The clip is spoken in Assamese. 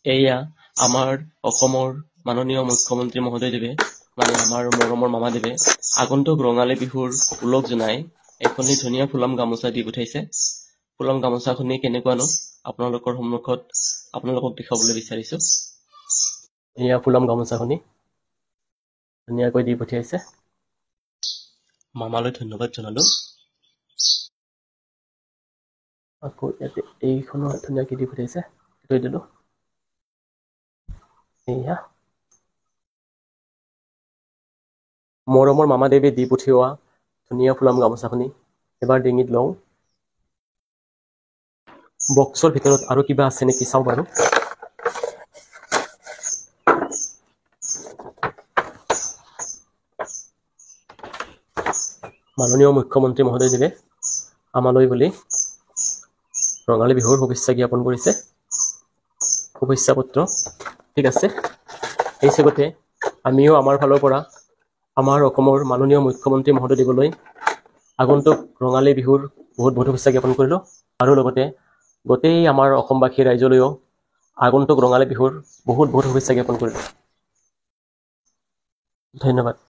এয়া আমাৰ অসমৰ মাননীয় মুখ্যমন্ত্ৰী মহোদয়দেৱে, মানে আমাৰ মৰমৰ মামাদেৱে আগন্তুক ৰঙালী বিহুৰ ওলগ জনাই এখনি ধুনীয়া ফুলাম গামোচা দি পঠিয়াইছে। ফুলাম গামোচাখনি কেনেকুৱানো আপোনালোকৰ সন্মুখত আপোনালোকক দেখুৱাবলৈ বিচাৰিছোঁ। এয়া ফুলাম গামোচাখনি ধুনীয়াকৈ দি পঠিয়াইছে। মামালৈ ধন্যবাদ জনালোঁ। আকৌ ইয়াতে এইখনো ধুনীয়াকৈ দি পঠিয়াইছে, থৈ দিলোঁ। এয়া মৰমৰ মামাদেৱে দি পঠিওৱা ধুনীয়া ফুলাম গামোচাখনি এবাৰ ডিঙিত লওঁ। বক্সৰ ভিতৰত আৰু কিবা আছে নেকি চাওঁ বাৰু। মাননীয় মুখ্যমন্ত্ৰী মহোদয়দেৱে আমালৈ বুলি ৰঙালী বিহুৰ শুভেচ্ছা জ্ঞাপন কৰিছে, শুভেচ্ছা পত্ৰ। ঠিক আছে, এই চেগতে আমিও আমাৰ ফালৰ পৰা আমাৰ অসমৰ মাননীয় মুখ্যমন্ত্ৰী মহোদয়দেৱলৈ আগন্তুক ৰঙালী বিহুৰ বহুত বহুত শুভেচ্ছা জ্ঞাপন কৰিলোঁ, আৰু লগতে গোটেই আমাৰ অসমবাসী ৰাইজলৈও আগন্তুক ৰঙালী বিহুৰ বহুত বহুত শুভেচ্ছা জ্ঞাপন কৰিলোঁ। ধন্যবাদ।